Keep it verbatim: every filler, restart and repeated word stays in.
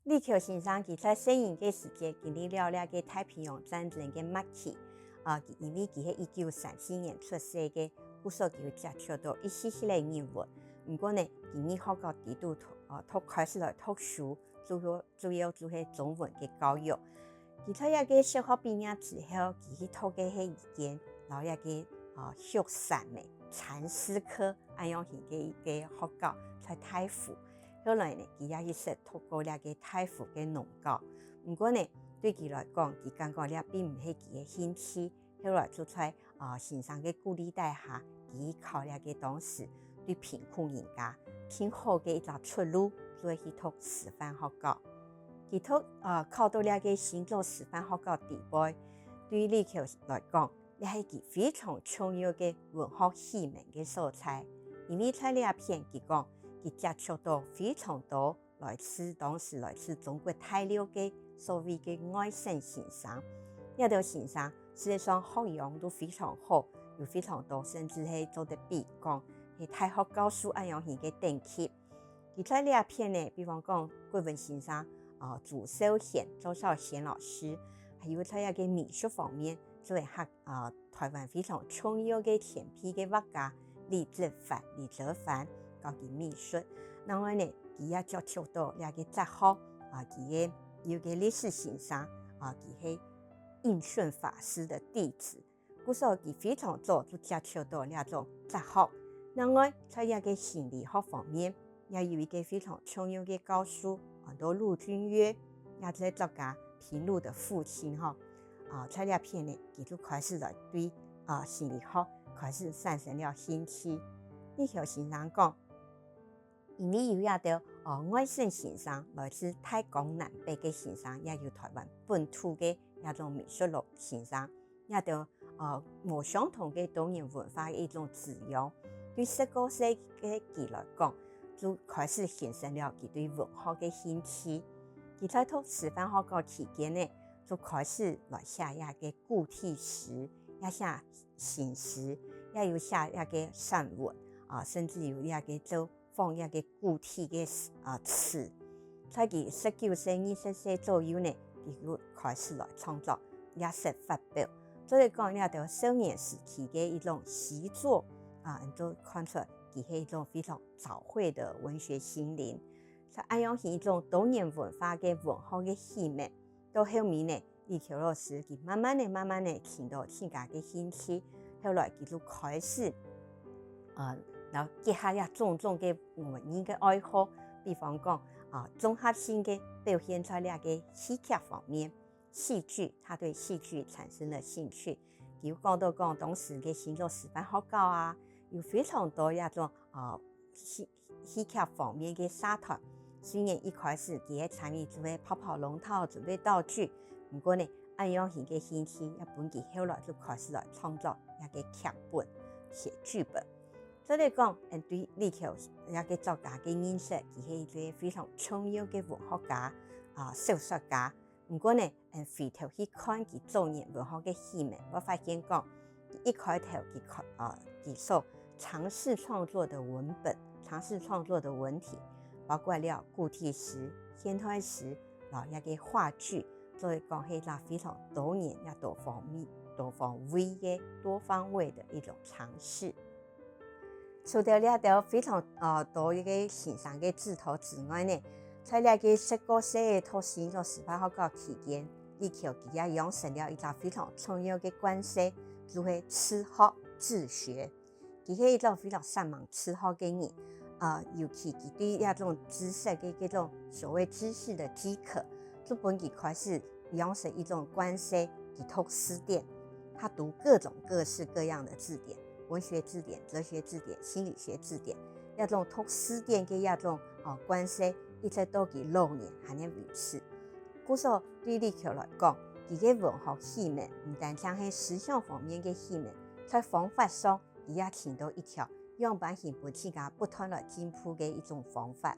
李喬先生佢在細人个時節經歷了這个太平洋戰爭个末期，啊，因為佢係一九三四年出世个，故所佢有接觸到一息息个日文。毋過呢，佢對學校裡肚讀，啊，讀開始來讀書，主要主要就係中文个教育。佢在這个小學畢業之後，佢去讀个係一間摎這个，啊，畜產个產飼科恁樣形个一个學校，在大湖。後來呢，佢也一直讀過這个大湖个農教。毋過呢，對佢來講，佢感覺這並毋係佢个興趣。後來就在，啊，先生个鼓勵底下，佢考這个當時對貧苦人家盡好个一隻出路，就係去讀師範學校。佢讀，啊，考到這个新竹師範學校裡背，對李喬來講，這係佢非常重要个文學啟蒙个所在。因為在這片，佢講，佢接觸到非常多來自當時來自中國大陸个所謂个外省先生。這兜先生事實上學養都非常好，有非常多甚至係做得比講係大學教授恁樣形个等級。佢在這片呢，比方講國文先生，啊，朱紹賢、趙紹賢老師，還有在這个美術方面，做一下，啊，台灣非常重要个前輩个畫家李澤藩、李澤藩教佢美術。另外呢，佢也接觸到這个哲學，啊，佢个有个歷史先生，啊，佢係印順法師个弟子。故所佢非常早就接觸到這種哲學。另外，在這个心理學方面，也有一个非常重要个教授，安到陸俊岳，也就係作家平路个父親吼。啊，在這片呢，佢就開始來對，啊，心理學開始產生了興趣。李喬先生講，因為有這兜，呃，外省先生，來自大江南北个先生，也有台灣本土个這種美術老先生，這兜，呃，無相同个多元文化个一種滋養。對十九歲个佢來講，就開始形成了佢對文學个興趣。佢在讀師範學校期間呢，就開始來寫這个古體詩，也寫新詩，也有寫這个散文，啊，甚至有這个做 仿這个古體个，啊，詞。在佢十九歲、二十歲左右呢，佢就開始來創作，也識發表。所以講，這兜少年時期个一種習作，啊，你就看出佢係一種非常早慧的文學心靈。在恁樣一種多元文化个文學个氣氛，到後面呢， 李喬老師佢慢慢仔、慢慢仔尋到自家个興趣，後來佢就開始，呃，摎結合這種種个文藝个愛好，比方講，啊，綜合性个表現在這个戲劇方面，戲劇，他對戲劇產生了興趣。佢有講到講當時个新竹師範學校啊，有非常多這種，啊，戲 戲劇方面个社團。雖然一開始佢个參與就係拋拋龍套、準備道具，毋過呢，恁樣形个興趣也分佢後來就開始來創作這个劇本、寫劇本。所以講，嗯，對李喬這个作家个認識，佢係一个非常重要个文學家，啊，小說家。 毋過呢，嗯，回頭去看佢早年文學个氣氛，會發現講，佢一開頭佢看，呃，佢所嘗試創作的文本，嘗試創作的文體，包括了古體詩、現代詩，摎這个話劇，做得講係一隻非常多元也多方面、多方位个、多方位的一種嘗試。 除了這兜非常，呃，多一个先生个指導之外呢，在這个十九歲个讀新竹師範學校期間，李喬佢也養成了一隻非常重要个慣勢，就係自學、自學。佢係一種非常煞猛自學个人，呃，尤其佢對這種知識个這種所謂知識的飢渴，就分佢開始養成一種慣勢，佢讀辭典，他讀各種各式各樣的字典。 文學字典、哲學字典、心理學字典，這種讀辭典个這種，呃，慣勢，一直到佢老年還能維持。故所對李喬來講，佢个文學氣氛毋單淨係思想方面个氣氛，在方法上，佢也尋到一條樣般形分自家不斷來進步个一種方法。